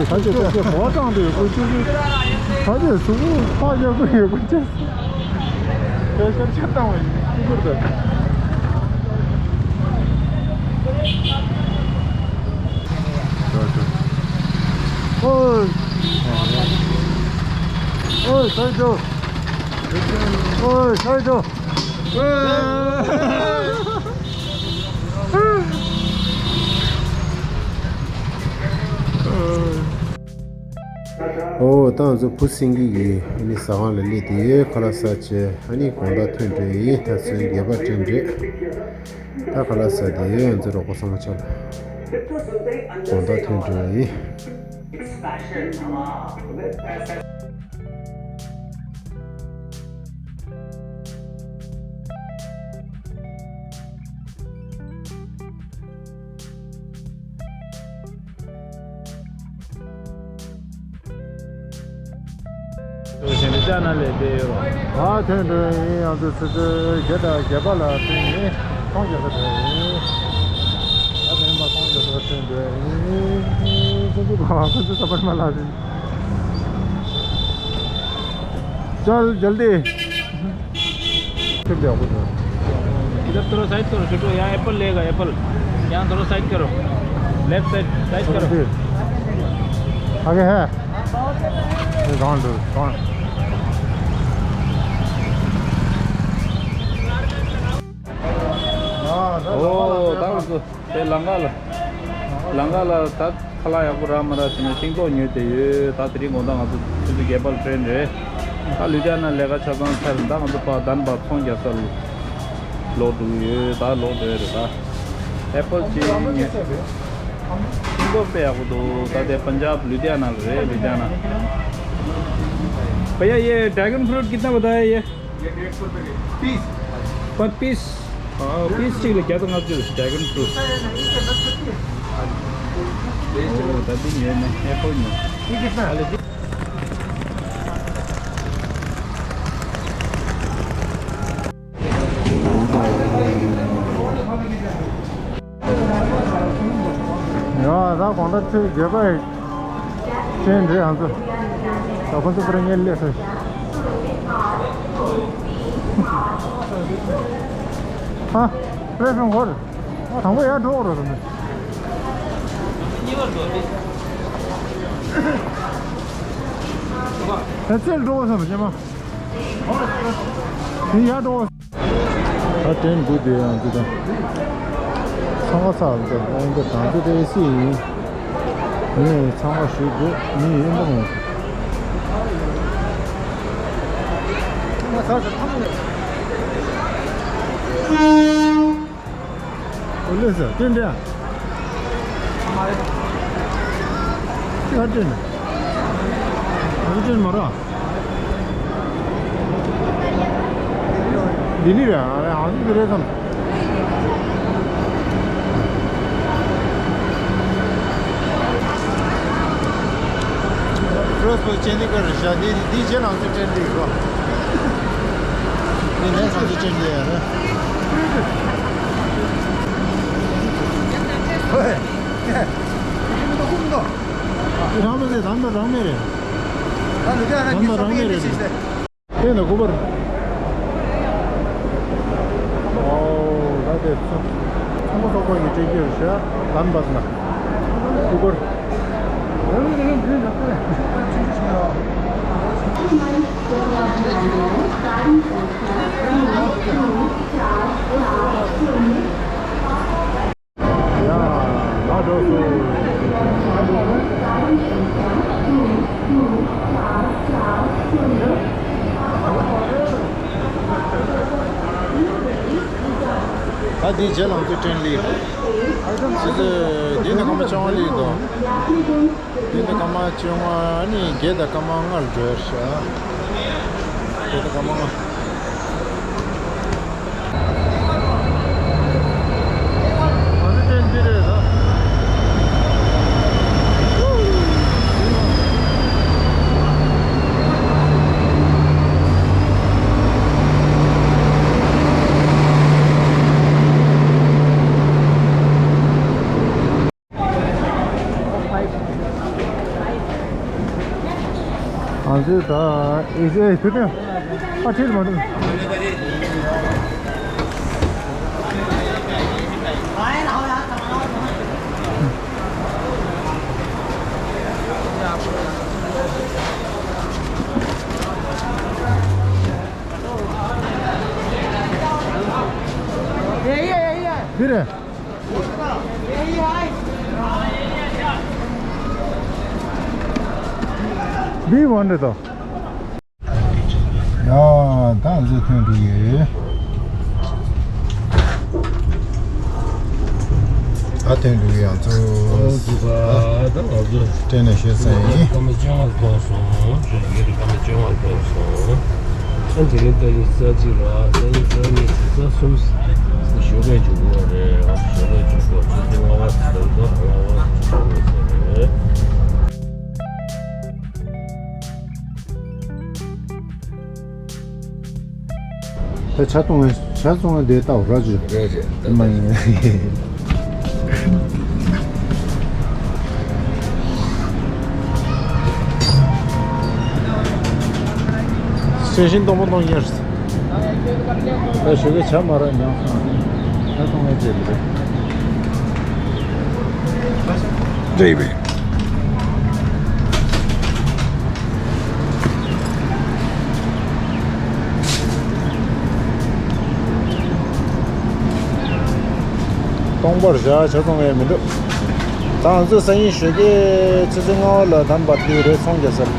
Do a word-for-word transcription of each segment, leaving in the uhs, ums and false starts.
ད་ཆ་ད་ཆ་གོ་ཙང་དུ་ཡོད་དགོས་ཅི་ཞིག་ད་ཆ་གཟུགས་པོ་ཕག་རྒྱག་དགོས་ཡོད་དགོས་ཅི་ཞིག་ཁྱོད་ཤར་ཆ་བཏང་བ་ཡིན་ཅི་དགོས་ད། ཨོའི། ཨོའི་ས་ཆོ། ཨོའི་ས་ཆོ། ཨོ་ད་ང་ཚོ་བུ་སེང་གེ་གི་ཨ་ནི་ཟ་ཁང་ལ་སླེབས་དེ་ཁ་ལག་ཟ་བྱས་ཨ་ནི་དགོང་དག་ཐོན་འགྲོ་ཡིན། ད་སོན་རྒྱས་པ་དྲན་རེད། ད་ཁ་ལག་ཟ་དེ་ང་ཚོ་རོགས་པ་ཚང་མ་ཆ་ལ་དགོང་དག་ཐོན་འགྲོ་ཡིན། ལུ་དྷི་ཡ་ན་ལ་བསྡད་ཡོད། ཨ་ཐོན་འགྲོ་ཡིན། ང་ཚོ་ཆུ་ཚོད་བརྒྱད་དང་བརྒྱད་པ་ལ་ཐོན་ཡིན། ཚོང་རྒྱག་ག་འགྲོ་ཡིན། ཨ་ཐོན་མ་ཚོང་རྒྱག་ག་ཐོན་འགྲོ་ཡིན། ཁོ་ཚོ་ག་ཁོ་ཚོ་ས་པར་མ་ལ་ཐོན། चल जल्दी। इधर थोड़ा साइड करो, छोटू, यहाँ एप्पल लेगा, एप्पल। यहाँ थोड़ा साइड करो, लेफ्ट साइड, साइड करो। आगे है। ये कौन, कौन? ཨོ་ད་ང་ཚོ་དེ་ལམ་ཁ་ལ། ལམ་ཁ་ལ་ད་ཁ་ལག་ཡག་པོ་རག་མ་རག་བྱས་ནས་ཤིང་ཏོག་ཉོས་བསྡད་ཡོད། ད་དེ་རིང་དགོང་དག་ང་ཚོ་ཆུ་ཚོད་བརྒྱད་པར་ཊེན་རེད། ད་ལུ་དྷི་ཡ་ན་ལས་ཀ་ཆ་ཚང་ཚར། ད་ང་ཚོ་ཕར་དཱན་བཱད་ཚོང་རྒྱག་ས་ལ་ལོག་འགྲོ་གི་ཡོད། ད་ལོག་འགྲོ་ཡ་རེད། ད་ཨེ་པལ་ཅིག་ཉོས། ཤིང་ཏོག་དཔེ་ཡག་པོ་འདུག་ད་དེ་པན་ཇབ་ལུ་དྷི་ཡ་ན་ལ་རེད། ལུ་དྷི་ཡ་ན། भैया, ये ड्रैगन फ्रूट कितना बताया ये? ये डेढ़ सौ रुपये के पीस। पर पीस? हाँ, पीस ठीक है। क्या तो आप जो ड्रैगन फ्रूट। ओ, तभी ये नहीं, ये कोई नहीं। ये कितना? ཡ་ད་གོང་ད་ཚེས་བརྒྱད་པ་ཅན་རེད། ང་ཚོ་ད་ཁོ་ཚོ་པར་ངས་སླེབས་སོང་། ཧ། ཕེ་ཧྲང་ཧོར། དང་པོ་ཡར་འགྲོ་རོགས་རེད། ད་ཚེལ་འགྲོ་བསམ་སྙེ་མ། དེ་ཡར་འགྲོ། ད་དྲན་འདུག་དེ་ཡང་འདི་དང་། ཚང་མ་ཚར་འདུག་ཨོང་དེ་དང་དེ་དེ་སི་ཡིན། ངས་ཚང་མ་ཞུས་འདུག་མི་ཡིན་པ་མ་ཚར་ཚར་ཐང་ནས། ཨོ་ལེ་ས་དེ་འདྲ། ཅི་ཧ་དྲན། ཨ་ཅི་དྲན་མ་ར། འདི་ནི་རེད། ཨ་ནི་འདི་རེད་བསམ། ཕྲོས་པོ་ཅན་ནི་ཀར་ཤ་འདི་འདི་རྗེས་ལང་ཚོ་ཅན་འདི་གོ། འདི་ནས་ལང་ཚོ་ཅན་འདི་ཡ་རེད། ཧོꯏ། རང་མི་རེད། རང་མི་རང་མི་རེད། ད་ནི་ཀ་ཧ་ནི་ཤོ་ཕི་ཡ་ནི་ཤི་ཤེ། དེ་ནི་ཀུ་པར། ཨོ་ད་དེ་ཚོ་ཚོང་པ་ཚོགས་པ་ཡི་སྤྲད་རྒྱུ་ཡོད་ཤག་དཱན་བཱད་ན་ཀུ་པར། ཡ། ང་འགྲོ་སོང་། ད་འདི་རྗེས་ལང་ཚོ་ཀྲེན་ལི། ཆུ་ཚོད་བདུན་དང་སྐར་མ་བཅོ་ལྔ་ལི་དོ། བདུན་དང་སྐར་མ་བཅོ་ལྔ་ནི་བརྒྱད་དང་སྐར་མ་ལྔ་ལ་འགྲོ་ཡ་ཤག་བརྒྱད་དང་སྐར་མ་ལྔ། དེ་ད་ཨེ་ཟེ་ཐུ་ཏེ་ཨ་ཁྲིད་མ་འདུག་འདི་རེད། འདི་བོ་འདྲ་དང་། ཡ། ད་ང་ཚོ་ཐོན་འགྲོ་གི་ཡོད། ད་ཐོན་འགྲོ་གི་ཡང་ཚོ། ཨོ་ཙི་པ། ད་ང་ཚོ་སྤྲད་ནས་ཤོད་ས་ཡིན། སྐར་མ་བཅོ་ལྔ་ཐོན་སོང་། ཞོགས་ཀྱི་སྐར་མ་བཅོ་ལྔ་ཐོན་སོང་། ཨ་དེ་རིང་ཏ་རིག་རྩ་གཅིག་ར། ཏ་རིག་རྩ་གཉིས་རྩ་གསུམ་ཞོགས་པའི་འཇུག་གོ་རེད། ང་ཚོ་ཞོགས་པའི་འཇུག་གོ་ཆུ་ཚོད་ལྔ་པ་ཙམ་དང་ལྔ་པ་ཙམ་ཞོགས་པའི་ཟེར་རེད། ད་ཇ་བཏུང་བའི་ཇ་བཙོང་བའི་དེ་ལྟ་བུ་ར་ཅིག་རེད་རེད། མ་ཡིན། སེམས་ཤིང་སྟོང་པ་གཏོང་ཉེར། ད་ཞོགས་ཀའི་ཇ་མ་རག་མྱངས་སོང་། ཇ་བཏུང་བའི་རྗེས་ལ་རེད། འདྲ་ཡིན་པས། སྟོང་པར་བཞག་ཇ་བཙོང་ཡས་མི་འདུག་ད་ང་ཚོས་སང་ཉིན་ཞོགས་ཀའི་ཆུ་ཚོད་ལྔ་པ་ལ་དམ་པར་སླེབས་རེད། ཚོང་རྒྱག་སར།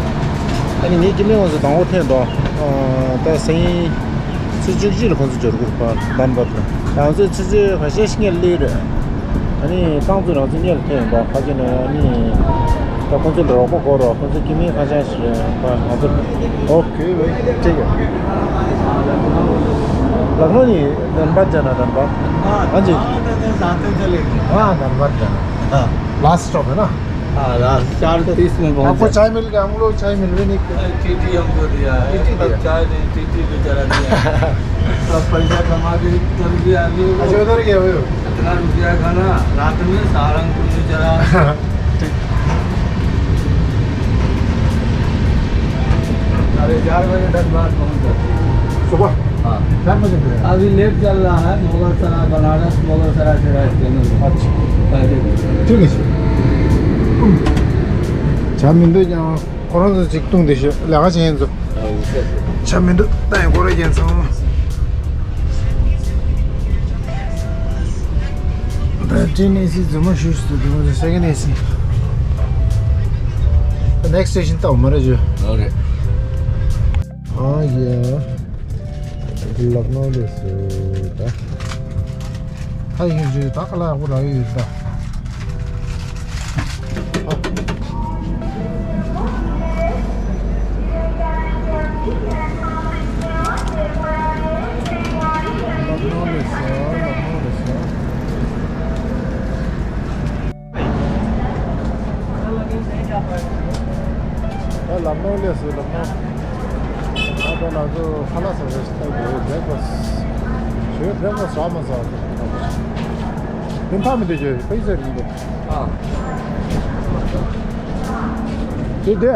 ཨ་ནི་ངའི་སྐྱེ་དམན་ཁོང་ཚོ་དང་པོ་ཐོན་འདུག་ཨ། ད་སང་ཉིན་ཆུ་ཚོད་བཅུ་གཅིག་ལ་ཁོང་ཚོ་འབྱོར་དགོས་རེད་པ། དམ་པར་ལ། ང་ཚོས་ཆུ་ཚོད་ཁ་ཤས་ཤིག་སྔོན་ལ་སླེབས་རེད། ཨ་ནི་རྐང་ཚོད་རང་ཚོད་སྔོན་ལ་ཐོན་ཡོང་འདུག་ཁ་ཤས་ནས། ཨ་ནི་ད་ཁོང་ཚོ་ལ་རོགས་པ་དགོས་རེད། ཁོང་ཚོ་སྐྱེ་དམན་ཁ་ཤས་ཤིག་རེད་པ། ང་ཚོ། ཨོ། ཁྱོད་བས་ཅི་ཡོད། ལག་ནོ་ནི་धनबाद जाना धनबाद। हाँ जी। हाँ, धनबाद जाना। हाँ। लास्ट स्टॉप है ना? हाँ, लास्ट चार तीस में पहुंच आपको जाए। चाय मिल गया? हम लोग चाय मिल भी नहीं किया। नहीं, टीटी हमको दिया है। टीटी दिया? चाय नहीं, टीटी बेचारा दिया है। सब पैसा कमा के इधर भी आ गए। अच्छा, उधर गए हुए हो? इतना रुपया खाना रात में सहारनपुर में चला। अरे, चार बजे धनबाद पहुंच जाते हैं। सुबह? हाँ। चार बजे? अभी लेट चल रहा है, मुगलसराय, बनारस, मुगलसराय से राइट चैनल। अच्छा। पहले भी। ठीक है, जी। ཇ་མི་འདུག་ཀྱང་ཁོ་རང་ཚོ་ཅིག་བཏུང་དེ་ཤོད་ལས་ཀ་བྱེད་མཁན་ཚོ། ཇ་མི་འདུག་ད་ཡང་སྒོ་ར་རྒྱན་ཚང་མ། ད་ཏྲེན་ཨེ་སི་རྫུན་མ་ཞུས་སུ་འདུག་སེ་ཀེན་ཨེ་སི། Next station ད་འོ་མ་རེད་ཇོ། ཨོ་རེད། ཨ་ཡ། ལག་ནོར་ལས་སུ་ད། ཧ་ཡིན་ཇོ་ད་ཁ་ལ་ཡག་པོ་རག་ཡོད་ད། ད་ལམ་ནོར་སླེབས་སོང་། ལམ་ནོར། ད་ལྟ་ང་ཚོ་ཁ་ལག་ཟ་ཟ་ཞིག་ལྟ་དགོས། བྷེ་རེག་ཕ་སི། ཞོའི་བྷེ་རེག་ཕ་སི་ཟ་མ་ཟ་དེ་ཕ་མི་དེ་ཞོའི་པེ་ཟེར་མི་འདུག་ཨ། དེ་དེ།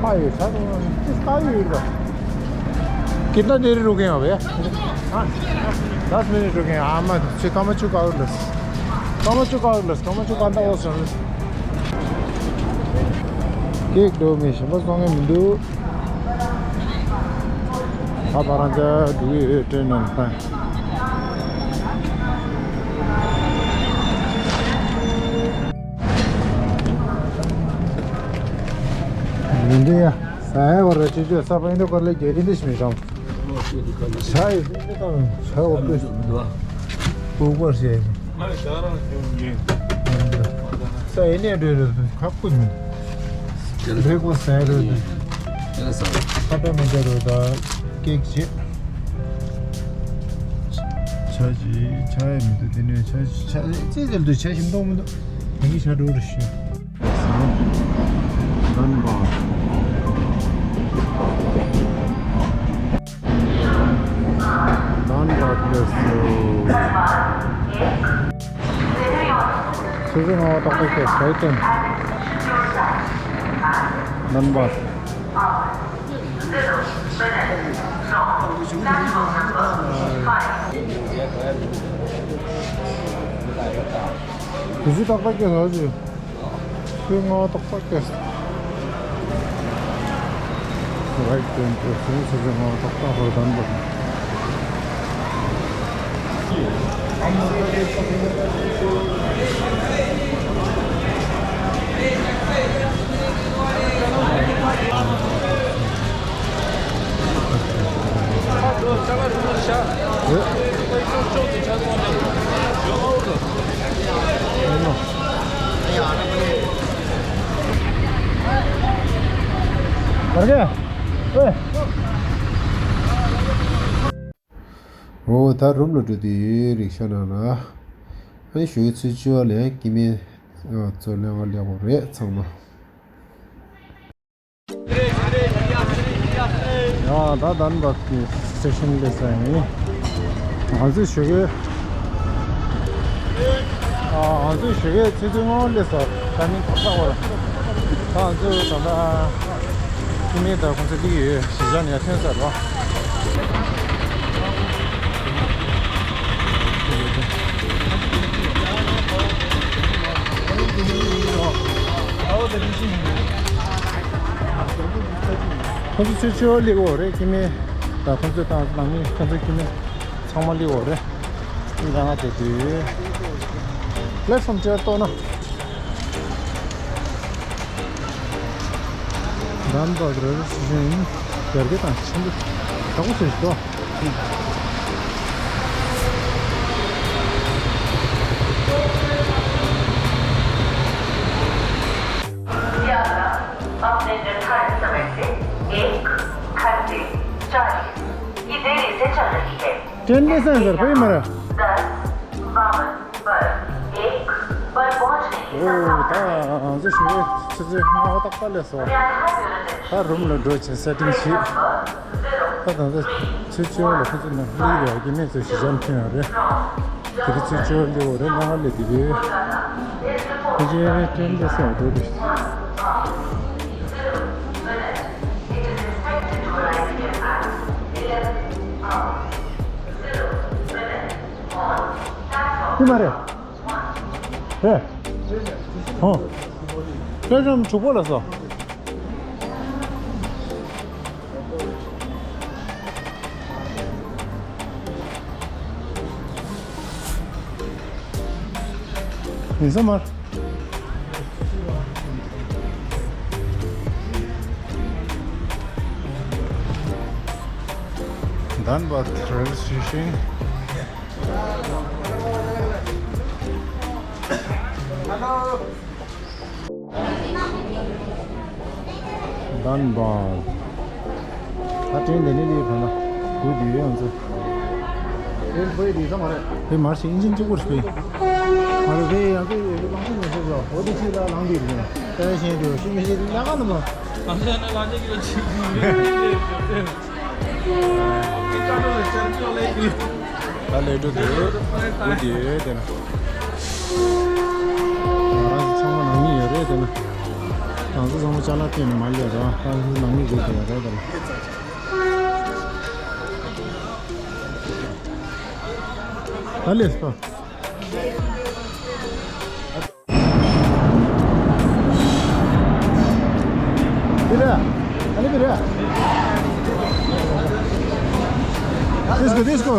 ཁ་ཡོད་ས་དང་ཅི་ལྟ་ཡོད་རེད། कितना देरी रुके हैं अभी? हाँ? दस मिनट रुके हैं। हाँ, मैं छः, कम छुका और दस। कम छुका और दस, कम छुका अंदर वो सर। ཀེག་འགྲོ་མི་ཞིམ་པོ་བཙོང་གི་མི་འདུག་ད་བར་འདི་འགྲོ་གི་ཡོད། ཏྲེན་ནང་ཕན། མི་འདུག་ཡ། ས་ཡ་བར་ཅི་ཅོ་ས་པ་ཡིན་འདུག་གར་ལས་རྒྱལ་ཡིན་འདུག་ཞིག་མི་ཤང་། ས་ཡི་ས་ཡི་ས་འོ་པེ་སྤུག་པར་བྱས། ས་ཡི་ནས་འགྲོ་རེད། ཁ་ཁུ་མི་འདུག་རེག་པ་ཟ་རེད། ཁ་ཏ་མི་འདྲ་རེད་ད། ཀེག་བྱེད། ཆ་ཅི་ཆ་ཡི་མི་འདུག་དེ་ནས་ཆ་ཆ་ཅི་ཟེར་འདུག་ཆ་ཞིམ་མཐོང་མི་འདུག་དེ་གི་ཆ་འགྲོ་རེ་ཞུ། धनबाद ལས་སོ། ཆུ་ཚོད་ལྔ་པ་ཏག་ཏག་ཏག་ཞལ་སྟོན། རྣམ་པ། དུས་ཚོད་ཏག་ཏག་སྐྱེལ་ཟེར་གྱི། ཁོས་ང་ཏག་ཏག་སྐྱེལ། རའིཊ་ཏེན་ཏེ་སོང་ཚེ་ང་ཏག་ཏག་ཧོར་དམ་པ། འོ་ད་རུམ་ལ་འགྲོ་དུས་རིག་ཤ་ནང་ལ། ཨ་ནི་ཞོགས་ཀའི་ཆུ་ཚོད་བཅུ་པ་ལ་སྐྱེ་དམན་ཚོ་ལས་ཀ་ལས་དགོས་རེད་ཚང་མ། ཡ་ད་དན་བག་གི་སི་ཊེ་ཤན་སླེབས་ས་ཡིན། ང་ཚོས་ཞོགས་ཀའི་ཨ་ང་ཚོས་ཞོགས་ཀའི་ཆུ་ཚོད་ལྔ་པ་སླེབས་ས། ད་ནི་ཁ་ཁ་བར་ད་ང་ཚོས་ད་ལྟ་སྐྱེ་དམན་དང་ཁོང་ཚོ་སླེབས་ཡོད། གཞིས་ཆགས་ནས་ཡར་ཐོན་ཚར་རོ། ཁོ་ཚོ་ཚུར་ཚུར་སླེབས་ཡོད་རེད། སྐྱེ་དམན་དང་ཁོ་ཚོ་དང་ནང་མི་ཁོ་ཚོ་སྐྱེ་དམན་ཚང་མ་སླེབས་ཡོད་རེད། ང་ང་དེ་དུས་ལེགས་སམ་ཅེར་ཏོ་ན། རན་པ་རེ་རེ་བཞིན་རྒྱ་སྐད་དང་ཆེན་པོ་དྲག་པོ་བྱས་ཤིག་ཏོ། अपने निर्धारित समय से एक घंटे चालीस की देरी से चल रही है। ट्रेन में से अंदर कोई मरा? दस बावन पर एक पर पहुंचने की संभावना है। ཨོ་ད་ང་ཚོ་ཞོགས་ཀའི་ཆུ་ཚོད་ལྔ་པ་ཏག་ཏག་སླེབས་སོང་། ད་རུམ་ལ་འགྲོ་བྱས་སེ་ཊིང་བྱས། ད་ད་ལྟ་ཆུ་ཚོད་ལ་ཁོ་ཚོ་ནང་སླེབས་ཡོད། སྐྱེ་དམན་ཚོ་གཞིས་ཆགས་ཐོན་ཡོད་རེད། དེ་རིང་ཆུ་ཚོད་སླེབས་ཡོད་རེད། ང་ང་སླེབས་བསྡད་ཡོད། ཁོ་ཚོའི་ཊེན་ཊི་སེ་འགྲོ་དུས། ཡིན་མ་རེད། རེད། ཧོ། པེ་ཊི་རམ་དྲུག་པ་ལ་སོ། ཡིན་ས་མར། དན་བག་རེལ་ཝེ་སི་ཊེ་ཤན། དན་བག་ད་ཊེན་འདི་ནས་ལས་ཕན་ན་དགོས་དུས་ཡང་ཚོ། དེ་བོད་ཡིག་དེ་ཚང་མ་རེད། དེ་མར་ཞིག་ཨིན་ཇིན་གཅིག་པུར་སྤེལ། མ་རེད་དེ་ཡང་དེ་ལང་ཚོ་མི་ཤེས་ལ་འོ་དེ་ཤེས་ལ་ལང་དེ་རེད། དེ་ཤེས་དེ་ཤེས་མི་ཤེས་དེ་ལ་ག་ནམ་ལ། ང་ཚོ་ནི་ལང་ཚོ་གི་ལ་ཆིག་ད་ལས་འགྲོ་དུས་འོ་དེ་དེ་ན། ང་རང་ཚོ་ཚང་མ་ནང་མི་ཡོད་རེད་དེ་ན། ང་ཚོ་ཚང་མ་ཅ་ལག་སྟེང་ནས་མ་སླེབས་རོགས། ང་ཚོ་ནང་མི་རེད་དེ་ཡོད་རེད་དེ་ན། ད་ལས་སོ། འདི་རེད། ཨ་ནི་འདི་རེད། This go, this go.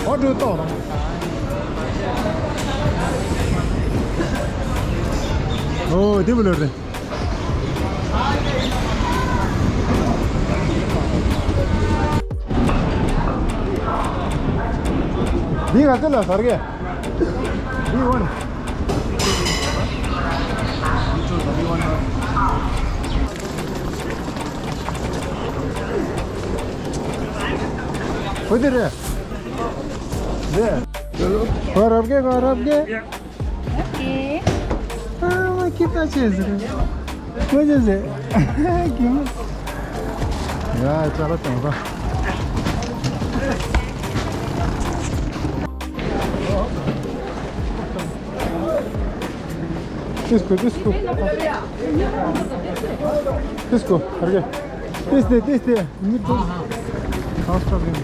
What do you talk? Oh, འདི་མི་ལོ་རེད། འདི་ག་ཚོད་ལ་ཟེར་གི། འདི་ཝན། འོ་དེ་རེད། རེད། ཁོ་རབ་གེ་ཁོ་རབ་གེ། ཨ་མ་ཁྱི་ལྟ་བྱེད་ཟེར། ཁོ་ཅི་ཟེར། ཁྱི་མོ། ཡ་ཅ་ལག་གཏོང་ས། This good, this good. This go, okay. This day, this day. You need to. House problem.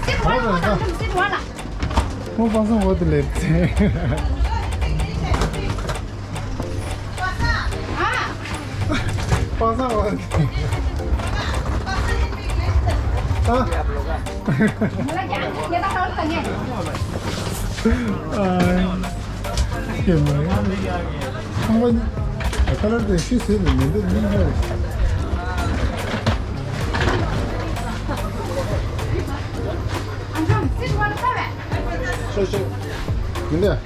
Sit one, sit one. Mo pasang wo de le. Pasang wo. Ha? Ai. Ke mo. Mo color de shi se de me de ni. Sure, sure. Minda.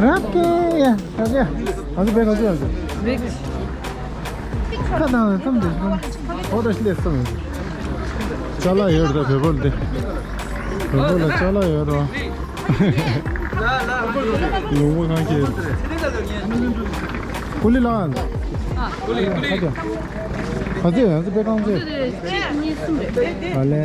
Rap ke ya, rap ya. Azu be azu azu. Ka dang tam de. Oda shi le sam. Chala yor da bebol de. Bebol la chala yor da. Lungwa kan ke. Kuli lan. Kuli, kuli. Azu azu be kan de. Ale.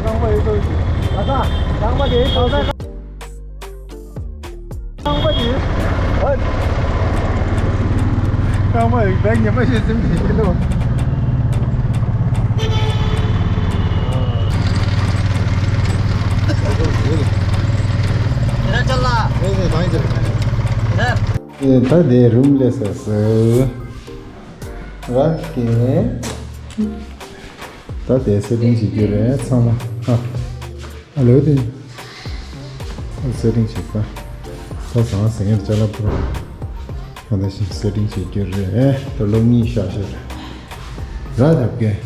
རྐང་པ་དེ། ཨོ། རྐང་པ་ཡིག་བེག་ཉི་མ་ཞིག་ཟིན་པའི་ཕྱི་ལོ། ད་དེ་རུམ་ལས་ས་སུ་ར་ཀེ། ད་དེ་སེ་ཊིང་བྱེད་རྒྱུ་རེད་ཚང་མ། ཨ་ལོ་དེ། སེ་ཊིང་བྱེད་ཀ། ད་ཟང་ཟིང་ངེར་ཅ་ལག་པོ། ད་ད་ཞིག་སེ་ཊིང་བྱེད་རྒྱུ་རེད། ད་ལོ་གཉིས་ཤག་ཤག་རེད། ར་རྒྱབ་ཀེ།